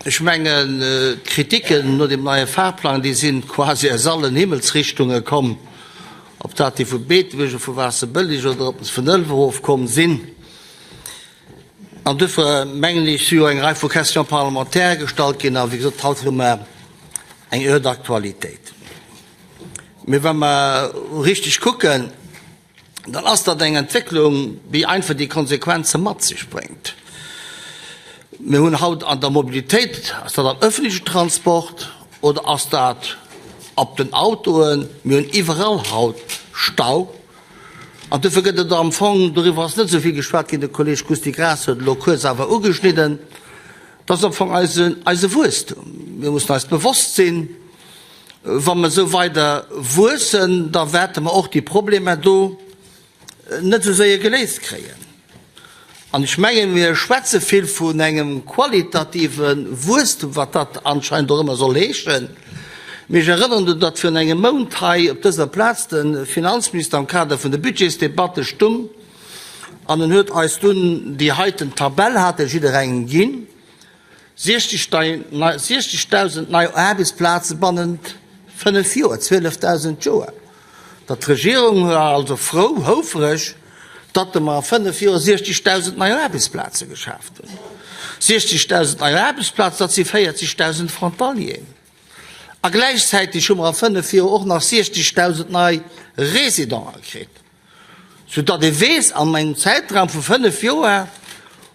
Ech mengen, d'Kritiken no deem neie Fahrplang, déi si quasi aus allen Himmelsrichtunge komm, ob dat déi vu Beetebuerg oder vu Waasserbëlleg oder ob se vun Ëlwen erof komm sinn. An duerfir mengen ech, si jo eng Rei vu Questions parlementaires gestallt ginn a wéi gesot, haut hu mer eng Heure d'actualité. Mee wa mer richteg kucken, dann ass dat eng Entwécklung, déi einfach déi Konsequenze mat sech bréngt. Mir hunn haut an der Mobilitéit, ass dat am öffentlichen Transport oder ass dat op den Autoen, mir hunn iwwerall haut Stau. An duerfir gëtt et am Fong, doriwwer ass net esou vill geschwat ginn, de Kolleeg Gusty Graas huet et elo kuerz awer ugeschnidden, dat ass am Fong eise, eise Wuesstum. Mir mussen eis bewosst sinn, Wa mer esou weider wuessen, da wäerte mer och déi Problemer do net esou séier geléist kréien. An ech mengen, mir schwätze vill vun engem qualitative Wuesstum, wat dat anscheinend och ëmmer soll heeschen. Mee ech erënneren drun, datt virun engem Mount hei op dëser Plaz de Finanzminister am Kader vun de Budgetsdebatte stung an en huet eis dunn déi heiten Tabell, hat e jidderengem ginn, 60.000 nei Aarbechtsplaze bannent 5 Joer, 12.000 d'Joer. Datt d'Regierung war also frou, houfereg, datt mer a 5 Joer 60.000 nei Aarbechtsplaze geschaaft hunn. 60.000 nei Aarbechtsplazen, dat si 40.000 Frontalieren. A gläichzäiteg hu mer a 5 Joer och nach 60.000 nei Residenten kritt. Soudatt ee weess, an engem Zäitraum vu 5 Joer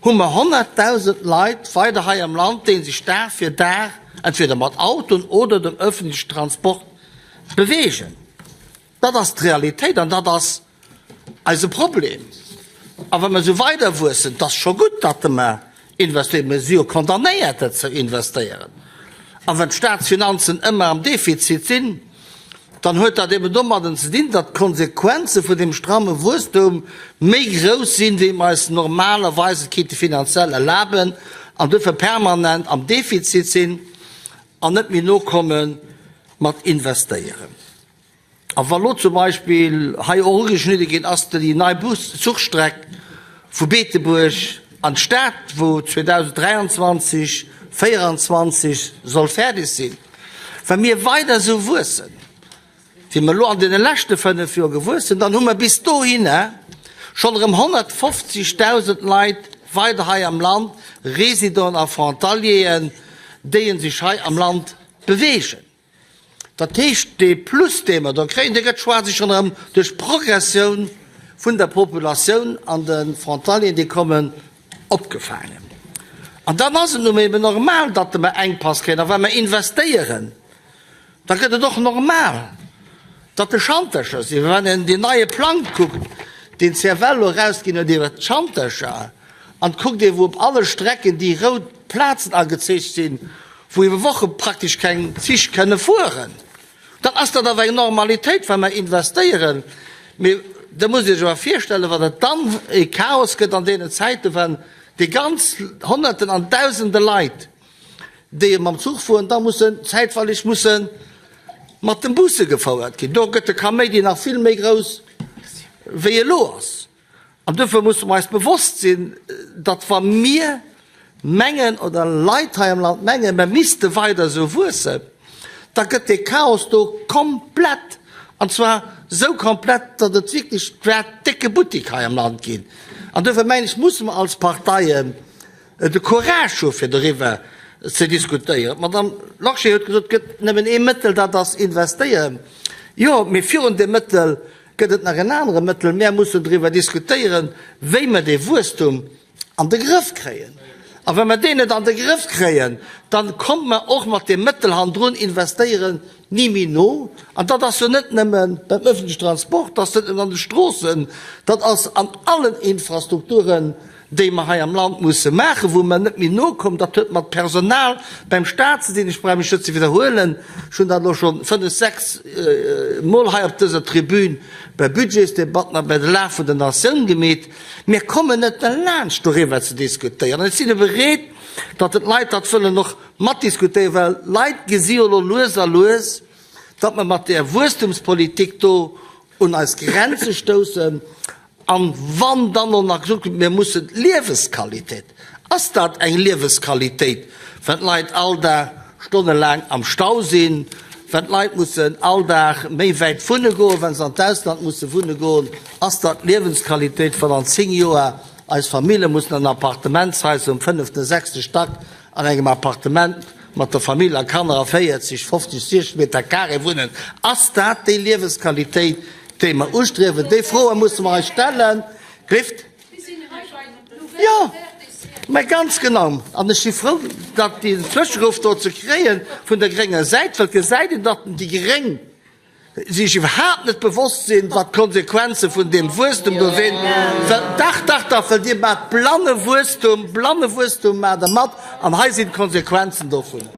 hu mer 100.000 Leit weider hei am Land, déi sech Dag fir Dag entweder mat Autoen oder dem öffentlichen Transport bewegen. Dat ass d'Realitéit an dat ass eise Problem. A wa mer esou weider wuessen, et ass scho gutt, datt mer investéieren, mir si jo condamnéiert dat ze investéieren, a wann d'Staatsfinanzen ëmmer am Defizit sinn, dann huet dat eben domadden ze dinn, datt d'Konsequenze vun deem stramme Wuesstum méi grouss sinn, wéi mer eis normalerweis et kéinte finanziell erlaben, an duerfir permanent am Defizit sinn an net méi nokomme mat investéieren. A wa lo zum Beispill hei och ugeschnidde ginn ass, déi nei Bus-Zuchstreck vu Beetebuerg an d'Stad, wou 2023, 2024 soll fäerdeg sinn, wa mir weider esou wuessen, wéi mer elo an deene leschte 5 Joer gewuess sinn, dann hu mer bis dohinner schonn erëm 150.000 Leit weider hei am Land, Résidenten a Frontalieren, déi sech hei am Land beweegen. Dat heescht, dee Plus, dee mer do kréien, dee gëtt quasi schonn erëm duerch d'Progressioun vun der Populatioun an de Frontalieren, déi kommen, opgefaangen. An dann ass et nun eben normal, datt mer Enkpass kréien. A wa mer investéieren, da gëtt et och normal, datt de Schantercher sinn. Wann een deen neie Plang kuckt, deen d'CFL elo erausginn huet iwwert d'Schantercher, An kuckt ee wou op alle Strecken déi rout Plazen agezeecht sinn, wou iwwer Woche praktesch keng Zich kënne fueren, dann ass dat awer eng Normalitéit, wa mer investéieren. Mee da musst Dir Iech awer virstellen, wat et dann e Chaos gëtt an deenen Zäiten, wann déi ganz Honnerten an Dausende Leit, déi mam Zuch fueren, da mussen zäitweilig musse mat dem Busse gefouert ginn. Do gëtt de Kaméidi nach vill méi grouss, wéi e lo ass. An duerfir musse mer eis bewosst sinn, datt wa mir mengen oder Leit hei am Land mengen, mer misste weider esou wuessen, da gëtt dee Chaos do komplett, an zwar esou komplett, datt et wierklech wäert décke Buttik hei am Land ginn. An duerfir mengen ech, musse mer als Parteien de Courage hu fir doriwwer ze diskutéieren. D'Madame Lorsché huet gesot, et gëtt nëmmen ee Mëttel, dat ass investéieren. Jo, mee virun deem Mëttel Gëtt et nach en anere Mëttel? Mär mussen driwwer diskutéieren, wéi mer dee Wuesstum an de Grëff kréien. A wa mer deen net an de Grëff kréien, da komme mer och mat deem Mëttel hannendrun, investéieren, ni méi no. An dat ass jo net nëmme beim öffentlichen Transport, dat ass net nëmmen an de Stroossen, dat ass an allen Infrastrukturen, déi mer hei am Land musse maachen, wou mer net méi nokommen, dat huet mat Personal beim Stat ze dinn, ech brauch mech net ze widderhuelen, ech hunn dat elo scho fënnf, sechs Mol hei op dëser Tribün bei Budgetsdebatten a bei der Lag vun der Natioun gemeet. Mir kommen net derlaanscht doriwwer ze diskutéieren. An ech sinn bereet, datt d'Leit dat wëllen och matdiskutéieren, well d'Leit gesi jo elo lues a lues, datt mer mat där Wuesstumspolitik do un eis Grenze stoussen. An wann dann och nach gesot gëtt, mir mussen d'Liewesqualitéit, ass dat eng Liewesqualitéit, Wann d'Leit all Dag stonnelaang am Stau sinn, wann d'Leit mussen all Dag méi wäit wunne goen, wa se an d'Ausland musse wunne goen, ass dat d'Liewensqualitéit, wann an 10 Joer eis Famille mussen an Appartementshaiser um fënneften, sechste Stack an engem Appartement mat der Famill a Kanner a 40, 50, 60 Meter carré wunnen, ass dat déi Liewensqualitéit, déi mer ustriewen? Déi Froe musse mer eis stellen. Gléift. Jo, mä ganz genau. An ech si frou, datt deen Zwëscheruff do ze kréie vun der grénger Säit, well et gesäit een, datt déi Gréng sech iwwerhaapt net bewosst sinn, wat d'Konsequenze vun deem Wuesstem do sinn. Well, dach, dach, dach, well Dir maacht blanne Wuesstum, blanne Wuesstum maacht Der mat, an hei sinn d'Konsequenzen dovun.